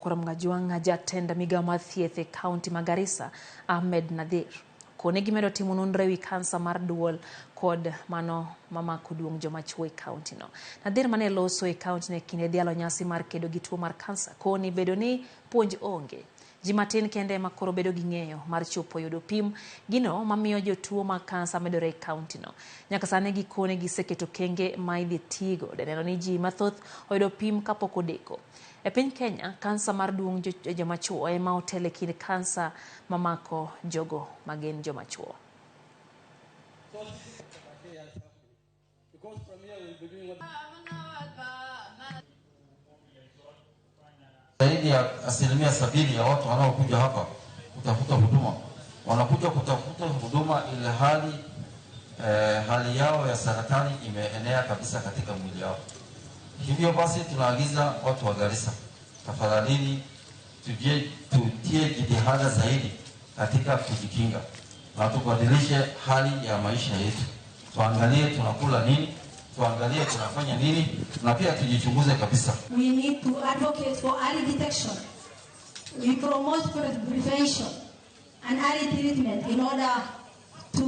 Koro jatend migao mar thieth e kaunti ma Garissa, Ahmed Nadir, kone gimedo timo nonro ewi kansa mar duol kod mano mamako duong' joma chuo e kaunti no. Nadir mane loso e kaunti no e kinde dhialo nyasi mar kedo gi tuo mar kansa koni bedo ni puonj onge. Ji matin kende ema koro bedo gi ng'eyo mar chopo yudo pim gino mamiyo jotuo mag kansa medore e kaunti no. Nyaka sani gikone giseketo kenge ma idhi tigo de neno ni ji mathoth oyudo pim kapok odeko. E piny Kenya, kansa mar duong' joma chuo ema otelo e kind kansa mamako jogo magin joma chuo. Zaidi ya 70% ya watu wanaokuja hapa kutafuta huduma wanakuja kutafuta huduma ili hali hali yao ya saratani imeenea kabisa katika mwili yao. Hivyo basi tunaagiza watu wa Garissa, tafadhalini tutie jitihada zaidi katika kujikinga na tubadilishe hali ya maisha yetu. Tuangalie tunakula nini, tuangalie tunafanya nini, na pia tujichunguze kabisa. We need to advocate for early detection. We promote prevention and early treatment in order to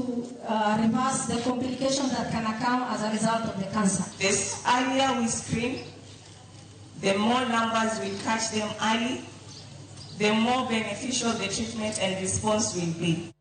reverse the complications that can occur as a result of the cancer. The earlier we screen, the more numbers we catch them early, the more beneficial the treatment and response will be.